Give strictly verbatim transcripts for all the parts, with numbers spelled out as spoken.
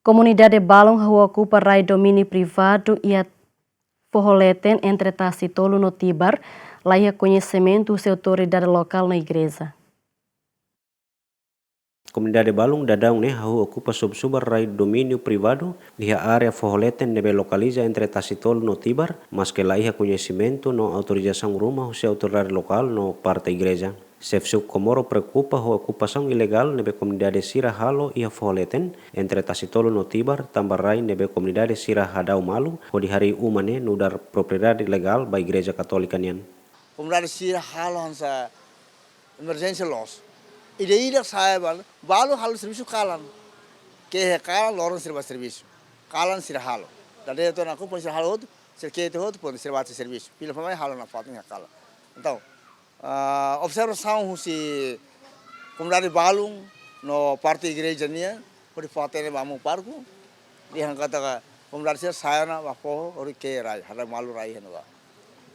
Komunidade balun hahú okupa rai domíniu privadu iha foho leten entre Tasitolu no Tibar, la iha koñesimentu husi autoridade lokál no igreja. Komunidade balun daudaun ne'e hahú okupa sobu-sobu rai domíniu privadu iha área foho leten ne'ebé lokaliza entre Tasitolu no Tibar, maske la iha koñesimentu no autorizasaun ruma husi autoridade lokál no parte igreja. Xefe suku Comoro preokupa ho okupasaun ilegál ne'ebé komunidade sira halo iha foho leten entre Tasitolu no Tibar, tanba rai ne'ebé komunidade sira hadau malu hodi harii uma ne'e nu'udar propriedade legál ba Igreja Katólika nian. Komunidade sira halo hanesan emerjénsia loos. Ida-idak sa'e ba, balu halo servisu kalan. Ke'e kalan, loron sira bá servisu. Kalan sira halo. Dadeer to'o nakukun sira halo hotu, sira ke'e hotu, prontu sira bá servisu. Fila fali mai halo nafatin iha kalan. Entaun, ah, observasaun husi komunidade balun no parte igreja nian, hodi fó-hatene ba Amu Parku, dehan katak komunidade sira sai ona ba foho, hodi ke'e rai, hadau malu rai iha ne'ebá.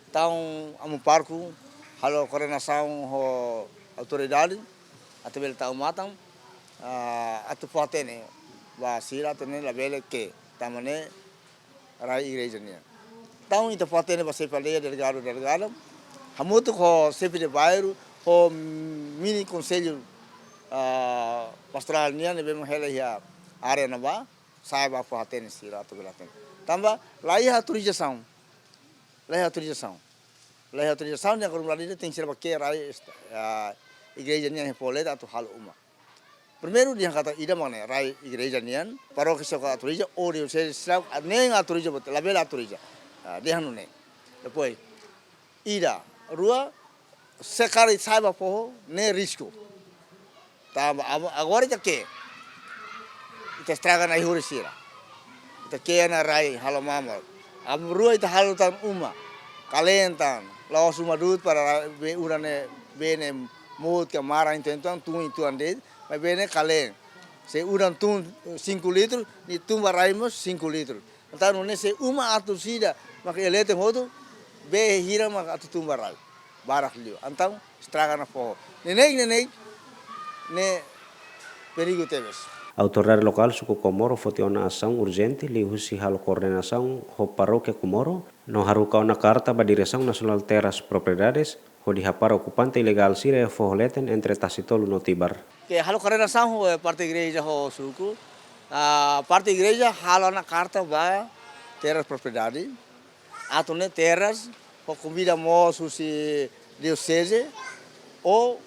Entaun Amu Parku halo koordenasaun ho autoridade, atu bele tau matan, ah, atu fó-hatene ba sira atu nune'e labele ke'e, tanba ne'e rai igreja nian. Entaun ita fó-hatene ba xefe aldeia, delegadu, delegada, hamutuk ho xefe de bairru, ho mini konsellu, ah, pastorál nian ne'ebé mak hela iha área ne'ebá, sai ba fó-hatene sira atu bele hatene. Tanba la iha autorizasaun. La iha autorizasaun. La iha autorizasaun, nia komunidade tenke sira bá ke'e rai esta-, ah, igreja nian iha foho leten atu halo uma. Primeiru, dehan katak ida mak ne'e, rai igreja nian, parókia sira autoriza, ou dioseze sira, nein autoriza, labele autoriza. Ah, dehan nune'e. Depois, ida, rua, se karik sai ba foho, ne'e risku. Tanba, amo-, agora ita ke'e, ita estraga ona ai-horis sira. Ita ke'e ona rai halo mamar. Amu rua ita halo tan uma. Kaleen tan. La'ós uma du'ut para rai, bee udan ne'e, bee ne'e mout ka maran, entaun, entaun tun uitoan de'it, maibé ne'e kaleen. Se udan tun cinco litros, nia tun ba rai mós cinco litros. Entaun, nune'e se uma atus ida maka iha leten hotu, bee hira maka atu tun ba rai. Barak liu. Entaun, estraga ona foho. Neineik, neineik, ne'e perigu tebes. Autoridade lokál suku Comoro foti ona asaun urjente liuhusi halo koordenasaun ho parókia Comoro, no haruka ona karta ba Diresaun Nasionál Terras Propriedades, hodi hapara okupante ilegál sira iha foho leten entre Tasitolu no Tibar. Ke halo koordenasaun ho, eh, parte igreja ho suku, ah, parte igreja halo ona karta ba Terras Propriedade, atu nune'e Terras, ho konvida mós husi dioseze, ou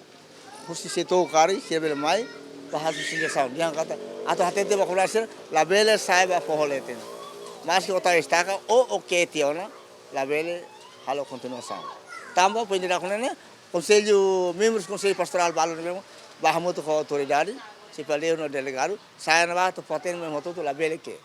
husi setór karik, sira bele mai, ba halo sujestaun. Dehan katak, atu hatete ba komunidade sira, labele sai ba foho leten. Maske o tau estaka, ou o ke'e tiha ona, labele halo kontinuasaun. Tanba, foin dadauk ne'e, konsellu, membrus konsellu pastorál balun ne'e mós, bá hamutuk ho autoridade, xefe aldeia no delegadu, sai ona ba, atu fó-hatene ba ema hotu-hotu labele ke'e.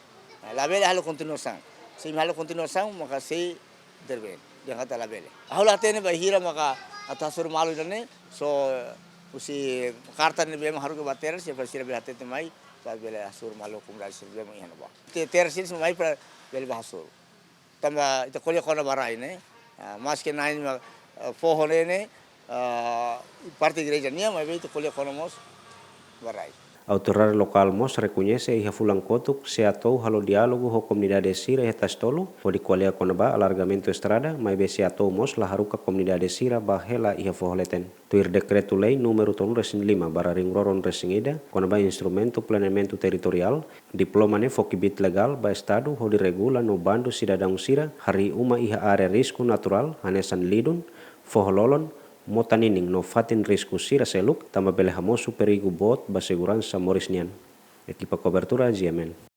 Ah, labele halo kontinuasaun. Se imi halo kontinuasaun, maka sei intervene. Dehan katak labele. Ha'u la hatene bainhira maka atu hasoru malu ida-ne'e, só, eh, husi karta ne'ebé mak haruka ba Terras, sira, sira bele hatete mai, para bele hasoru malu komunidade sira ne'ebé mak iha ne'ebá. Te-, Terras sira mai para bele bá hasoru. Tanba ita ko'alia kona-ba rai ne'e. Ah, maske na'in mak, ah, foho ne'e ne'e, ah, parte igreja nian, maibé ita ko'alia kona mós ba rai. Autoridade lokál mós rekoñese iha fulan kotuk SEATOU halo diálogu ho komunidade sira iha Tasitolu, hodi ko'alia kona-ba alargamentu estrada, maibé SEATOU mós la haruka komunidade sira bá hela iha foho leten. Tuir dekretu-lei númeru tolunulu-resin-lima barra rihun rua ruanulu-resin-ida, kona-ba instrumentu planeamentu territoriál, diploma ne'e fó kbiit legál ba Estadu hodi regula no bandu sidadaun sira harii uma iha área risku naturál, hanesan lidun, foho lolon, mota ninin no fatin risku sira seluk, tanba bele hamosu perigu boot ba seguransa moris nian. Ekipa kobertura, G M N.